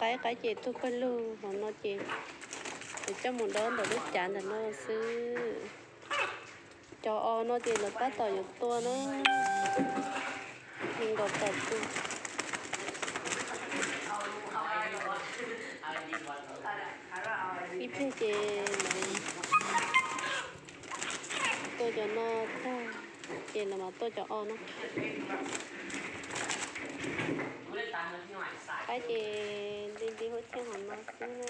Qaib qaib ces tuag pawg lug, hov no ces yuav coj mus dob ntawm lub cav ntawm no xwb. Cov os no ces lawv tab tom yuav tua na, nees nkaum tawm tus. Ib pliag ces lawv tua cov no tag, ces lawv mam tua cov os no. Qaib ces nti nti huab coj hov no xwb na.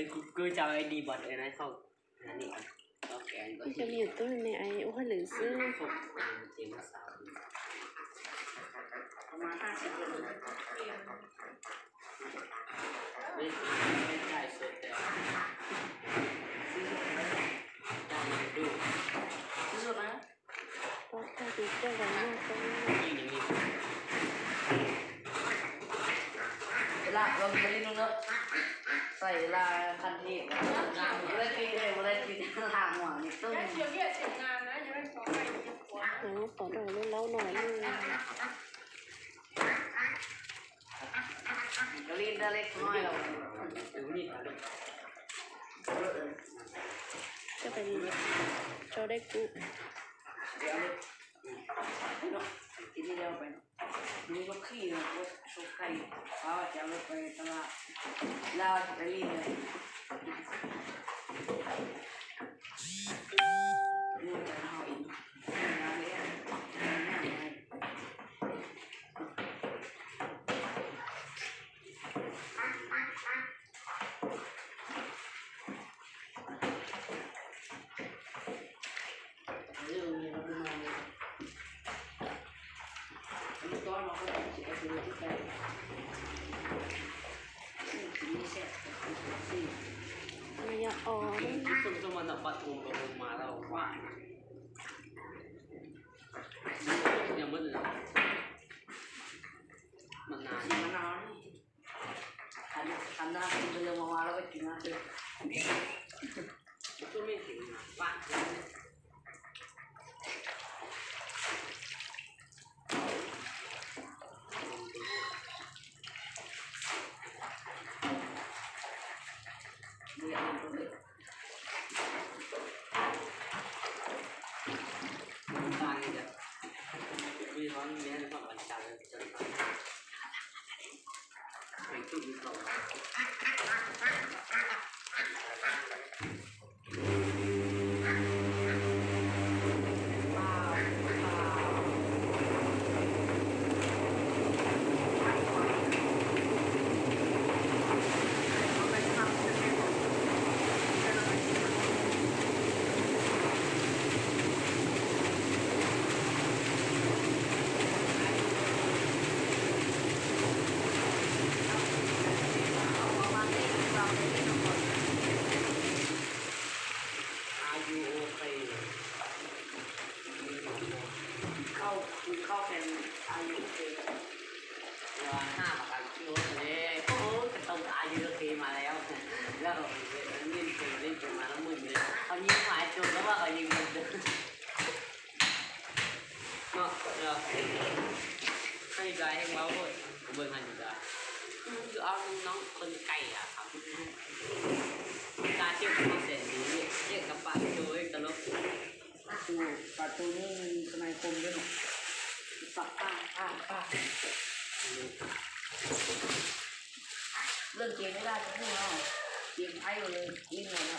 Ib cov me nyuam tub me me es ua hauj lwm xwb. Ua tag tus coj los noj tau. Pom rau lub laub no. Coj pais tso dej kub. Yog os. Are you okay? Wow, ha, ba ka chu le, o, ka tau ka ai yu ke ma le, ya ko ni ke le ke ma lo mu le, ko ni ma chu lo ba ko ni mu de. No, no. Hai ga heng ma ko, ko bu hai ga. Ku a no ko kai ya, ka ti ko se ni, ye ka pa chu e ka lo. Tus pas tus ni, tus nai kos li no. Pam pam pam pam. Leej ces neb laj tus hnub no ces aib li no no.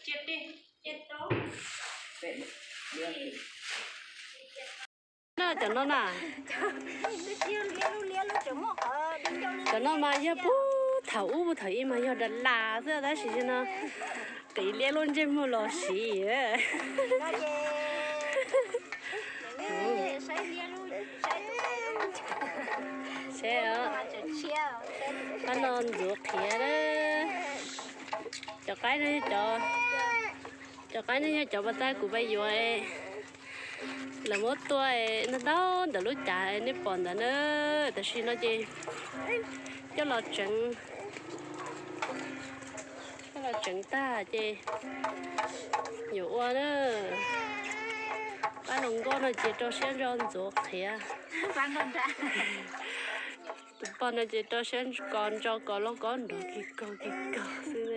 Cia tos li, cia tos. No cov no na, cov no mas yog puag thaum ub thaum ub mas yog dab las xwb tab sis no qiv liab lub ntsej muag los siv. Saib, qab no ntxuav qhiav na. Cov qaib no, cov qaib no yog cov pas tas kuv pais yuav, lawv muab tua ntau ntau ntawm lub cav nej pom ntawd na. Tam sim no ces coj los tseev, coj los tseev tag ces yuav ua na. Pab hluas nkauj no ces rau siab ntso ntxuav qhiav. Tus pog no ces rau siab kos ntso kos loj kos nrov kis kaug kis kaug xwb.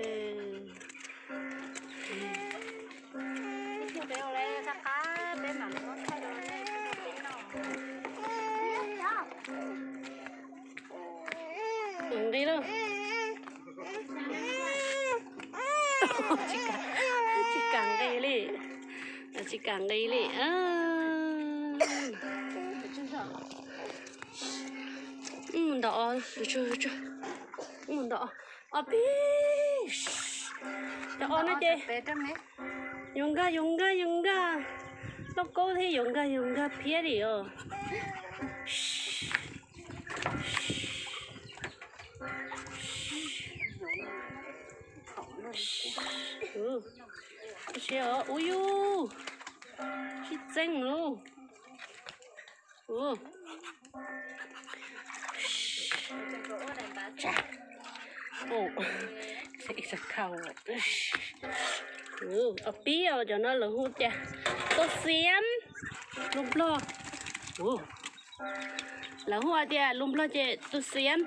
Nqis lauj. Tsis kam nqis li, tsis kam nqis li. Mus nto, mus nto, ob peb. Cov os no ces yuav nkag yuav nkag yuav nkag, lauj kaub thiab yuav nkag yuav nkag phiab li os. Ua yus sib txeeb lauj. Ob peb os, cov no lawv hu tias tus xiam, lus Nplog. Lawv hu tias lus Nplog ces tus xiam.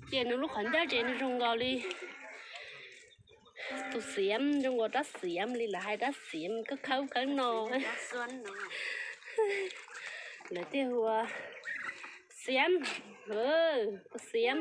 Ces nws lub qhov ncauj ces nws zoo nkaus li tus xiam, zoo nkaus rab xiam li lawv hais rab xiam khawb khawb khawb no. Lawv thiaj hu ua xiam, tus xiam.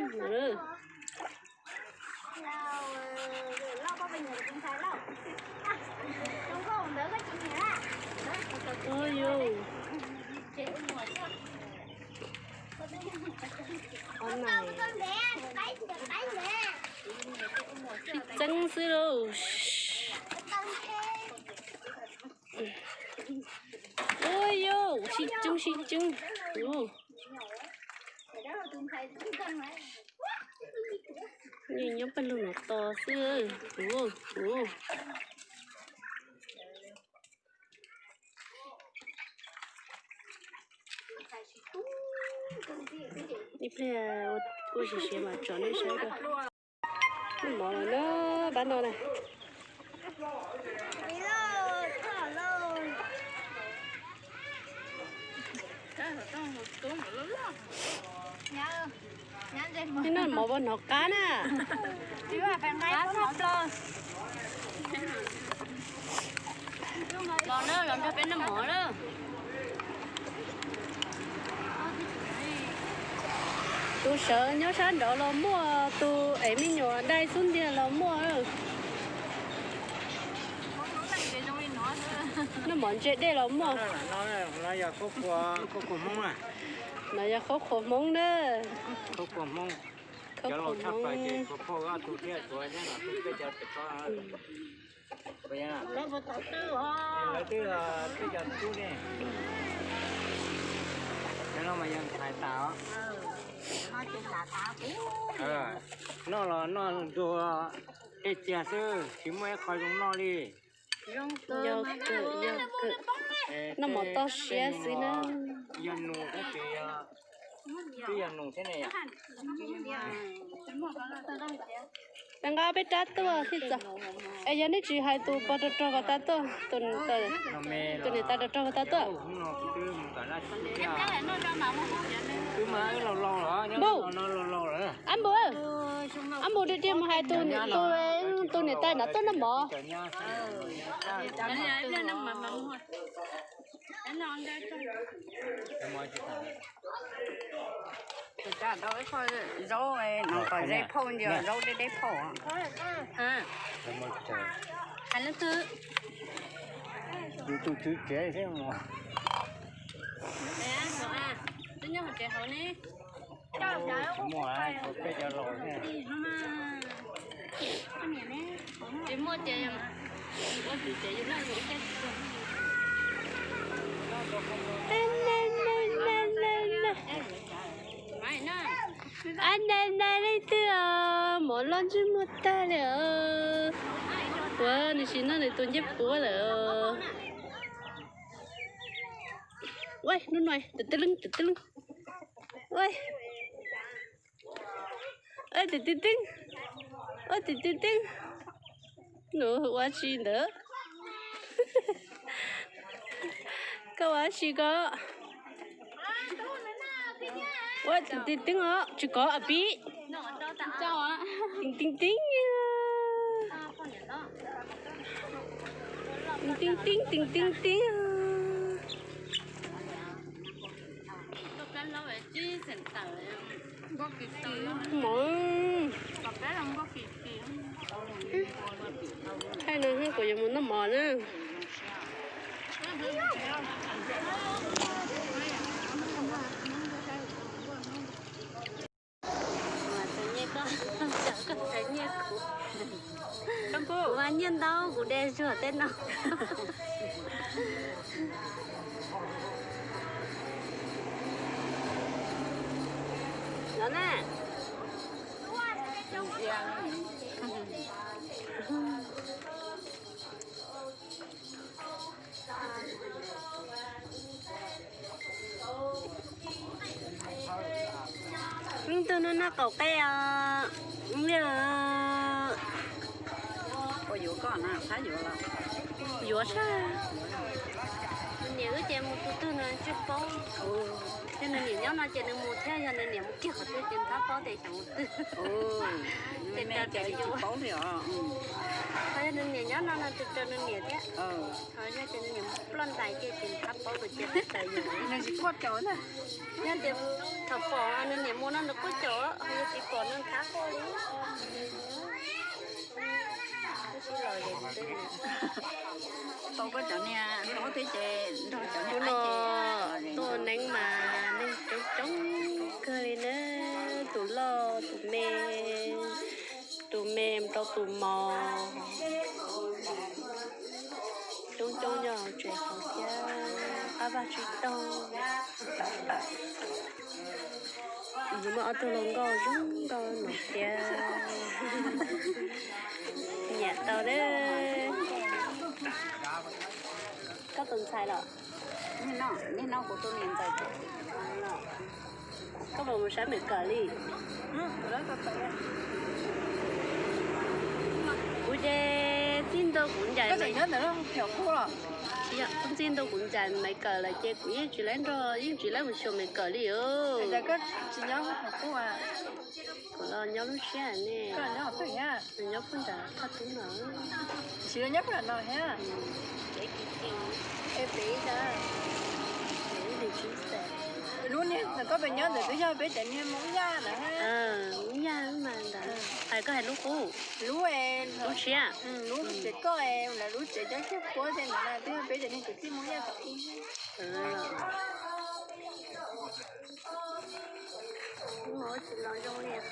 Sib txeeb xwb lauj. Ua yus sib txeeb sib txeeb. Nyob pawg lug no tos xwb. Ib pliag kuj siav siav mas tso nej saib. Noj mov lawm na, pab no na. Noj mov puas hnov qab na? Los na, los nrog peb noj mov na. Tus sawv nyob sab nraud los muaj, tus ev me nyuam dai xub ntiag los muaj. Noj mov ntse dej los muaj. No yog khaub qhuas Hmoob na. Khaub qhuas Hmoob. Lawv twb peb cov tub ne, cov no mas yog ntxhais tas os. Noj los noj ntuag, dej txiag xwb tsis muaj ib qho zoo noj li. Yog kawm, yog kawm. Noj mov toj siab xwb na. Yog nus thiab ces twb yog nus thiab ne yom. Peb nqa peb rab tuaj thiaj txog. Es yog nej tsis hais tus pog rog rog ko tas tuaj, tus niam tais rog rog ko tas tuaj. Npus, ab npus, ab npus, dig dig mus hais tus, tus niam tais no tuaj noj mov. Zaub no kom ze phauj nti, zaub deb deb phauj. Hais leej twg? Tus tswv tsev thiab. Twb nyob hauv tsev hauv ne. Tsis muaj, peb cov laus ne. Tsis muaj ces ua tsis tsev yus loj yus ua teb. Ab, nai nai leej twg os, mov loj ntsej muag tag li os. Ua nws sim no nws tus ncej puab lawm. Ua hnub no tus tib leeg, tus tib leeg. Ua, tus tib leeg, ua tus tib leeg. Nws ua si ntawd. Koj ua si ko. Ua tus tib leeg os, tsis kov a pib. Tib tib tib. Tib tib tib tib tib. Mov. Thaij no kuv yuav mus noj mov na. Kuv mas nyiaj ntau kuv de zuag tej no. No na. Leej twg noj noj qaum qe os? Yuav koj na, yuav sab. Niam wb ces mus tus twg no tsis paub. Ces nws niam nyob no ces nws mus thiab, yog nws niam mus kiag qhov twg ces nws txhob paub tias xyov mus twg. Ces raws li yuav. Ho yog nws niam nyob no no ces raws nws niam thiab. Ho yog tias nws niam mus ploj ntais kiag ces nws txhob paub tus ces raws yuav. Nws tsis quaj caum na. Yog tias thaum pom nws niam mus no nws quaj caum, ho yog tsis pom nws txhob quaj li. Tau koj cov niag hlob thiab ces nrog cov niag no tuaj neeb mas neeg coob coob kawg li na, tus loj tus me, tus me rau tus mos, coob coob nyob hauv tsev hauv thiab, qab vaj tsib taug. Muaj ob tug hluas nkauj zoo nkauj no thiab. Nyiam tau lawm. Koj tus ntxhais los? Koj puas mus saib Maiv Kawm li? Kuv ces txij ntua kuv ncaim, txij ntua kuv ncaim Maiv Kawm lawm ces kuv yeej tsis laib nrog, yeej tsis laib mus xyuas Maiv Kawm li os. Kuv los nyob lub siab ne. Nws nyob puag nram Thaj Tub no. Tsis nyob puag nram no thiab. Lub niag koj pes nyob ntawd twb yog peb cov niag Hmoob Yaj ntawd. Hmoob Yaj mas ntawd. Hais koj hais lub qub. Lub, lub siab. Lub tsev koj, lub tsev cov kiag puab tej ntawd twb yog peb cov niag kwv tij Hmoob Yaj thaum ub.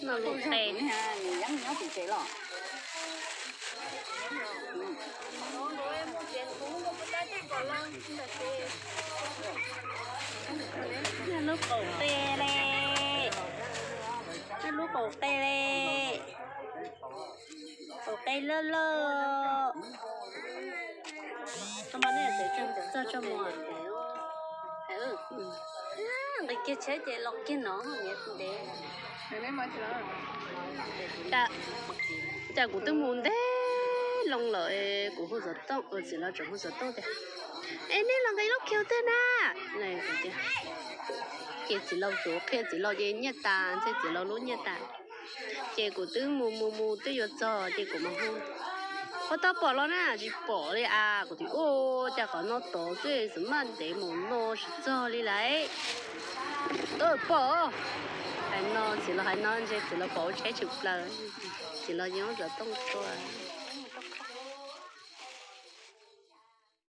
Noj lub qe, nws yeej nyob tim tsev los. Noj lub qaum qe li, noj lub qaum qe li, qaum qe loj loj. Txog tso mus. Nqis kiag tsheb ces los kiag no ntev. Cas kuv twb mus ntev loo lawm, kuv hu xov tooj, txiv laus tseem hu xov tooj tias, es nej los nqis lub kiag twg na? Ces txiv laus tsuas qhia txiv laus ces nyiaj tas, ntshe txiv laus lub nyiaj tas. Ces kuv twb mus mus mus twb yuav txog ces kuv mam hu, puas tau pom los na? Tsis pom li as. Kuv tias, ua cas qhov no tod xwb xwb maj ntev mus no tsis txog li lawm. Pom. Hais no txiv laus hais no ntshe txiv laus pom ua tsheb tshwm plaws, txiv laus yeej xov tooj tuaj.